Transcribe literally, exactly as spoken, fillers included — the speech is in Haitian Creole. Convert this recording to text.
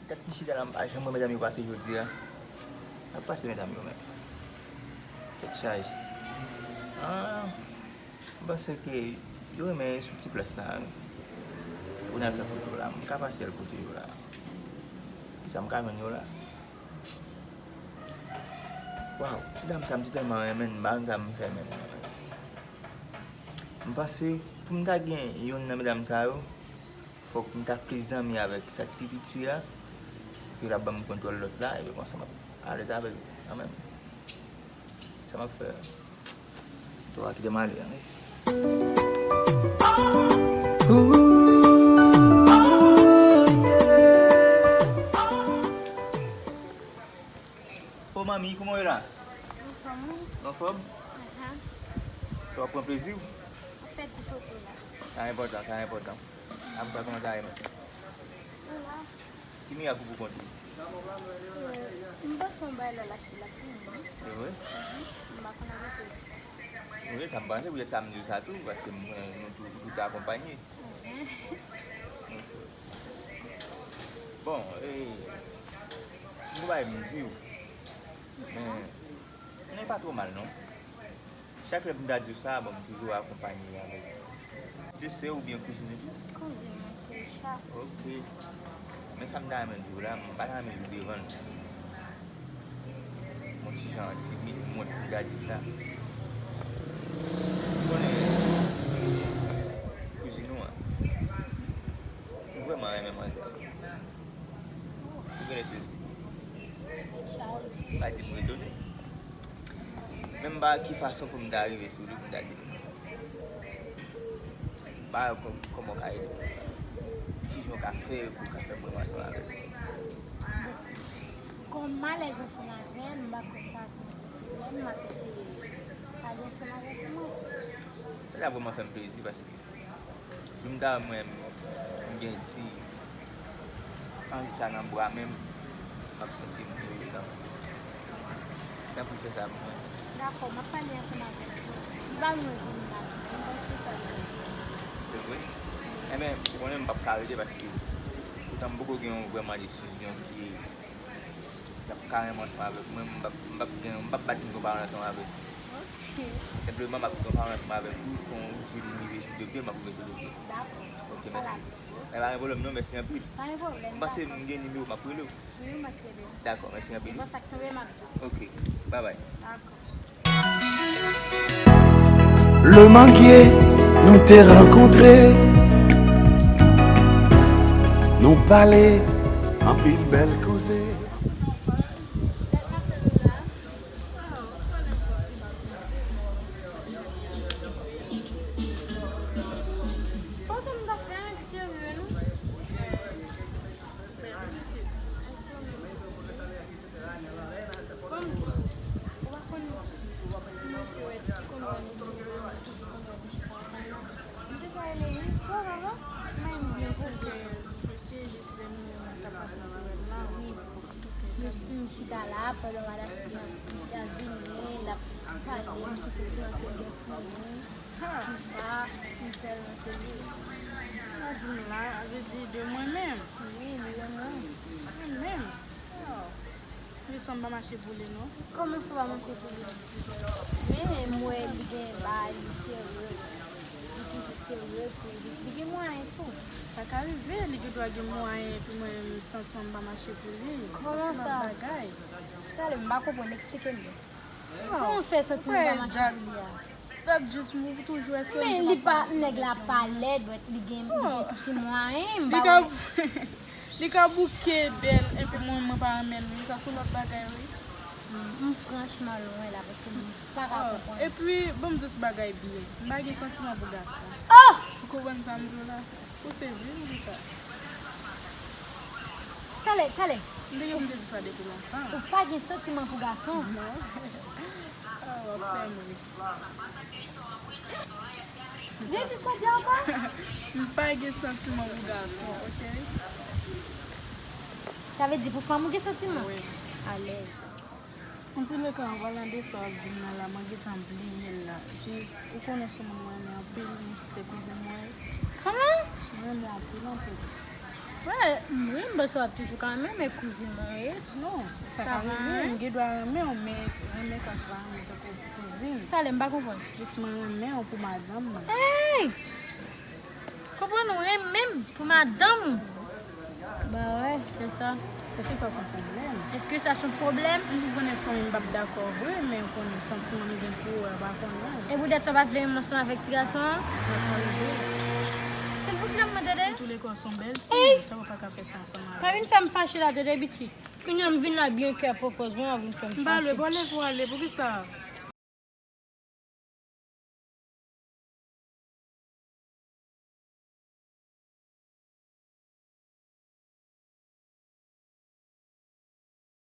Tèt m chita la, m pa janm wè medam yo pase jodi a. Sa k pase medam yo menm? Tèt chaje. Ah, m panse ke yo renmen sou ti plas la. Pou n al fè foto la. M ka pase al kote yo la. Kisa m ka jwenn yo la? Waw, ti dam sa m te tèlman renmen l, m pa konn sa m fè menm. M panse pou m ta gen youn nan medam sa yo, fòk m ta plis zanmi avèk sa ki pi piti a, epi l ap ban m kontwòl lòt la, epi konsa m ap alèz avèk li kanmenm. Sa m ap fè? Tò a kite m ale an wi. O manmi, kòman w ye la? Anfòm, wi. Anfòm? Aha. Sa w ap pran plezi w? Ap fè ti foto la. Sa enpòtan, sa enpòtan. Apre sa, kòman sa ye menm? Ou la? Ki mirak ou pou kont ou? Euh, m panse yon bagay la lache la pou mwen. Se vre? Mhm. M pa konn avèk ou. Wi, sa m panse, poutèt sa m di w sa tou, paske mwen, nou tou, nou tou akonpanye. Mhm. Bon, e, m gon bagay m di w. Men, men li pa twò mal, non. Chak lè m ta di w sa, bon, m toujou akonpanye avèk. Se sè w oubyen kouzin ou tou? Kouzin mwen, Keisha. Ok. Men sa m ta renmen di w la, m pa ta renmen di w devan l, paske m yon ti jan timid, m wont pou m ta di sa. Ou konnen, kouzin ou an, m vrèman renmen manzè. Ou genlè sezi. Pa di m ou etone. Men m pa wè ki fason pou m ta rive sou li, pou m ta di l. M pa wè kò-, kòman w ka ede m konsa. Kijan w ka fè pou w ka fè m renmen ansanm avè l? Kòm m alèz ansanm avè l, m pa kwè sa ap yon pwoblèm, m ap eseye pale ansanm avè l pou mwen. Sa ta vrèman fè m plezi paske Jou m ta wè mwen, m gen ti anvi sa nan bra men m, m ap santi m ere kanmenm. Tanpri fè sa pou mwen. Dakò, m ap pale ansanm avè l tou. M pa vle w vini la, m panse w pral vini. Se vre? Enben, ou konnen m p ap ka rete paske poutan m poko gen yon vrèman desizyon ki L ap ka renmen ansanm avèk mwen, m p ap, m p ap gen, m p ap bat yon pawòl ansanm avèk ou. Ok. Senpleman, m ap gen yon pawòl ansanm avèk ou, kon ou di m rive sou de pye, m ap rive sou de pye. Dakò. Ok, mèsi. E pa gen pwoblèm non, mèsi anpil. Pa gen pwoblèm, dakò. M panse m gen nimewo w, m ap rele w. Wi, w mèt rele m. Dakò, mèsi anpil. Nenpòt sa k tonbe, m ap di w. Ok, babay. Dakò. Le Manguier, nou te rankontre, nou pale anpil bèl koze. Fò w tande afè a, serye, non? Bon, m di w, ou pa konn yon frè ki konn wè nou sou rezo, ki toujou konn wè nou chita ansanm nan. M te sa rele li, twò rara, men m byen kontan. Mesye, jis lè nou t ap pase m te wè l la. Wi. M chita la, pandan w al achte, misye ap vini, l ap pale m ki santiman ke l gen pou mwen. Konsa, m tèlman serye. Sa di m la, sa vle di de mwen menm? Wi, li renmen w. Mwen menm? Oh. Li sanble pa mache pou li, non. Kòman sa pa mache pou li? Men, m wè li gen bagay, li serye. Li toujou serye, epi li, li gen mwayen tou. Sa ka rive, li gen dwa gen mwayen, epi mwen menm, santiman m pa mache pou li. Kòman sa? Bagay. Talè, m pa konprann, eksplike m byen. Kòman w fè santi nou pa mache pou li a? Dat jis m toujou, èske m toujou ap panse? Men li pa, nèg la pa lèd, but li gen, li gen ti mwayen, m pa wè. Li ka bouke bèl, epi mwen, mwen pa renmen l, wi. Sa se yon lòt bagay, wi. M, m franchman lwen la, paske m pa ka konprann. Epi, ban m di w ti bagay byen. M pa gen santiman pou gason. Oh! Ou konprann sa m di w la? Ou sezi, m di sa. Talè, talè. M te gen pou m te di sa depi lontan. Ou pa gen santiman pou gason? Non. Ah, w ap fè m ri. Redi sa w di ankò? M pa gen santiman pou gason, ok? Sa vle di pou fanm ou gen santiman? Wi. Alèz. Antouleka, an palan de sa w ap di m nan la, mwen gentan bliye l la. Jis, ou konnen se moun mwen renmen anpil, se kouzen mwen. Kòman? Mwen renmen w anpil, anpil. Wè, m wi, m panse w ap toujou ka renmen men kouzin mwen, wi. Non, sa ka rive, m gen dwa renmen w, men renmen sa se pa renmen tankou kouzin. Talè, m pa konprann. Jis mwen renmen w pou madanm mwen. Hey! Konprann ou renmen m pou madanm ou. Ba wè, se sa. Èske sa se yon pwoblèm? Èske sa se yon pwoblèm? M konnen fanmi m p ap dakò vre, men ou konnen santiman m gen pou ou a, ou pa konnen. E poutèt sa w pa t vle menm ansanm avèk ti gason an? Sa ka rive. Silvouplè, m mande de. Antouleka, w se yon bèl timoun, sa w pa ka fè sa ansanm avè m. Pa vin fè m fache la, tande, piti. Kounye a m vin la byen kè pwopòz mwen, w vin fè m fache. M pa lwe, bon, leve w ale, poukisa?